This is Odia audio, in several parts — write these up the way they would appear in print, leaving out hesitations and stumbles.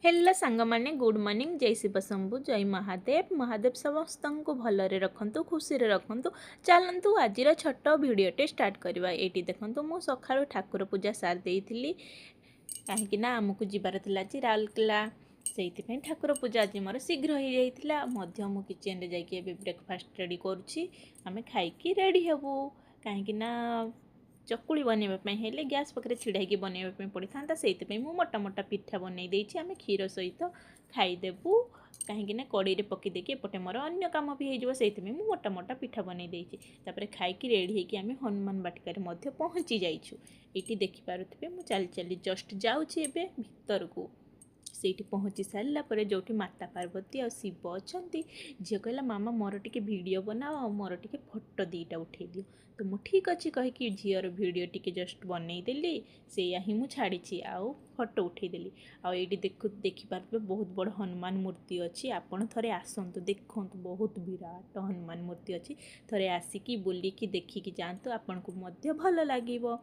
ହ୍ୟାଲୋ ସାଙ୍ଗମାନେ, ଗୁଡ଼୍ ମର୍ଣ୍ଣିଂ। ଜୟ ଶିବ ଶମ୍ଭୁ, ଜୟ ମହାଦେବ। ମହାଦେବ ସମସ୍ତଙ୍କୁ ଭଲରେ ରଖନ୍ତୁ, ଖୁସିରେ ରଖନ୍ତୁ। ଚାଲନ୍ତୁ, ଆଜିର ଛୋଟ ଭିଡ଼ିଓଟେ ଷ୍ଟାର୍ଟ କରିବା। ଏଇଠି ଦେଖନ୍ତୁ, ମୁଁ ସକାଳୁ ଠାକୁର ପୂଜା ସାରି ଦେଇଥିଲି, କାହିଁକି ନା ଆମକୁ ଯିବାର ଥିଲା ଆଜି ରାଉରକେଲା। ସେଇଥିପାଇଁ ଠାକୁର ପୂଜା ଆଜି ମୋର ଶୀଘ୍ର ହେଇଯାଇଥିଲା। ମଧ୍ୟ ମୁଁ କିଚେନରେ ଯାଇକି ଏବେ ବ୍ରେକଫାଷ୍ଟ ରେଡ଼ି କରୁଛି। ଆମେ ଖାଇକି ରେଡ଼ି ହେବୁ, କାହିଁକି ନା ଚକୁଳି ବନେଇବା ପାଇଁ ହେଲେ ଗ୍ୟାସ୍ ପାଖରେ ଛିଡ଼ା ହେଇକି ବନେଇବା ପାଇଁ ପଡ଼ିଥାନ୍ତା। ସେଇଥିପାଇଁ ମୁଁ ମୋଟା ମୋଟା ପିଠା ବନେଇ ଦେଇଛି, ଆମେ କ୍ଷୀର ସହିତ ଖାଇଦେବୁ। କାହିଁକି ନା କଡ଼େଇରେ ପକାଇ ଦେଇକି ଏପଟେ ମୋର ଅନ୍ୟ କାମ ବି ହେଇଯିବ, ସେଇଥିପାଇଁ ମୁଁ ମୋଟା ମୋଟା ପିଠା ବନେଇ ଦେଇଛି। ତାପରେ ଖାଇକି ରେଡ଼ି ହେଇକି ଆମେ ହନୁମାନ ବାଟିକାରେ ମଧ୍ୟ ପହଞ୍ଚି ଯାଇଛୁ। ଏଇଠି ଦେଖିପାରୁଥିବେ, ମୁଁ ଚାଲି ଚାଲି ଜଷ୍ଟ ଯାଉଛି ଏବେ ଭିତରକୁ। ସେଇଠି ପହଞ୍ଚି ସାରିଲା ପରେ ଯେଉଁଠି ମାତା ପାର୍ବତୀ ଆଉ ଶିବ ଅଛନ୍ତି, ଝିଅ କହିଲା, "ମାମା, ମୋର ଟିକେ ଭିଡ଼ିଓ ବନାଅ ଆଉ ମୋର ଟିକେ ଫଟୋ ଦୁଇଟା ଉଠେଇ ଦିଅ।" ତ ମୁଁ ଠିକ୍ ଅଛି କହିକି ଝିଅର ଭିଡ଼ିଓ ଟିକେ ଜଷ୍ଟ ବନେଇଦେଲି। ସେଇଆ ହିଁ ମୁଁ ଛାଡ଼ିଛି ଆଉ ଫଟୋ ଉଠେଇଦେଲି। ଆଉ ଏଇଠି ଦେଖିପାରୁଥିବେ, ବହୁତ ବଡ଼ ହନୁମାନ ମୂର୍ତ୍ତି ଅଛି। ଆପଣ ଥରେ ଆସନ୍ତୁ, ଦେଖନ୍ତୁ, ବହୁତ ବିରାଟ ହନୁମାନ ମୂର୍ତ୍ତି ଅଛି। ଥରେ ଆସିକି ବୁଲିକି ଦେଖିକି ଯାଆନ୍ତୁ, ଆପଣଙ୍କୁ ମଧ୍ୟ ଭଲ ଲାଗିବ।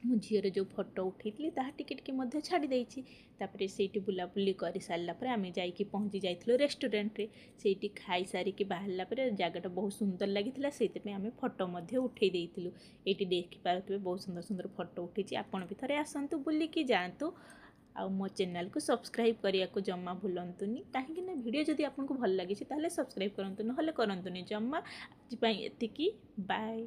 ମୁଁ ଝିଅର ଯେଉଁ ଫଟୋ ଉଠେଇଥିଲି, ତାହା ଟିକେ ଟିକେ ମଧ୍ୟ ଛାଡ଼ି ଦେଇଛି। ତାପରେ ସେଇଠି ବୁଲାବୁଲି କରିସାରିଲା ପରେ ଆମେ ଯାଇକି ପହଞ୍ଚି ଯାଇଥିଲୁ ରେଷ୍ଟୁରାଣ୍ଟରେ। ସେଇଠି ଖାଇସାରିକି ବାହାରିଲା ପରେ ଜାଗାଟା ବହୁତ ସୁନ୍ଦର ଲାଗିଥିଲା, ସେଇଥିପାଇଁ ଆମେ ଫଟୋ ମଧ୍ୟ ଉଠେଇ ଦେଇଥିଲୁ। ଏଇଠି ଦେଖିପାରୁଥିବେ, ବହୁତ ସୁନ୍ଦର ସୁନ୍ଦର ଫଟୋ ଉଠେଇଛି। ଆପଣ ବି ଥରେ ଆସନ୍ତୁ, ବୁଲିକି ଯାଆନ୍ତୁ। ଆଉ ମୋ ଚ୍ୟାନେଲକୁ ସବସ୍କ୍ରାଇବ୍ କରିବାକୁ ଜମା ଭୁଲନ୍ତୁନି, କାହିଁକି ନା ଭିଡ଼ିଓ ଯଦି ଆପଣଙ୍କୁ ଭଲ ଲାଗିଛି ତାହେଲେ ସବସ୍କ୍ରାଇବ୍ କରନ୍ତୁ, ନହେଲେ କରନ୍ତୁନି ଜମା। ଆଜି ପାଇଁ ଏତିକି, ବାଏ।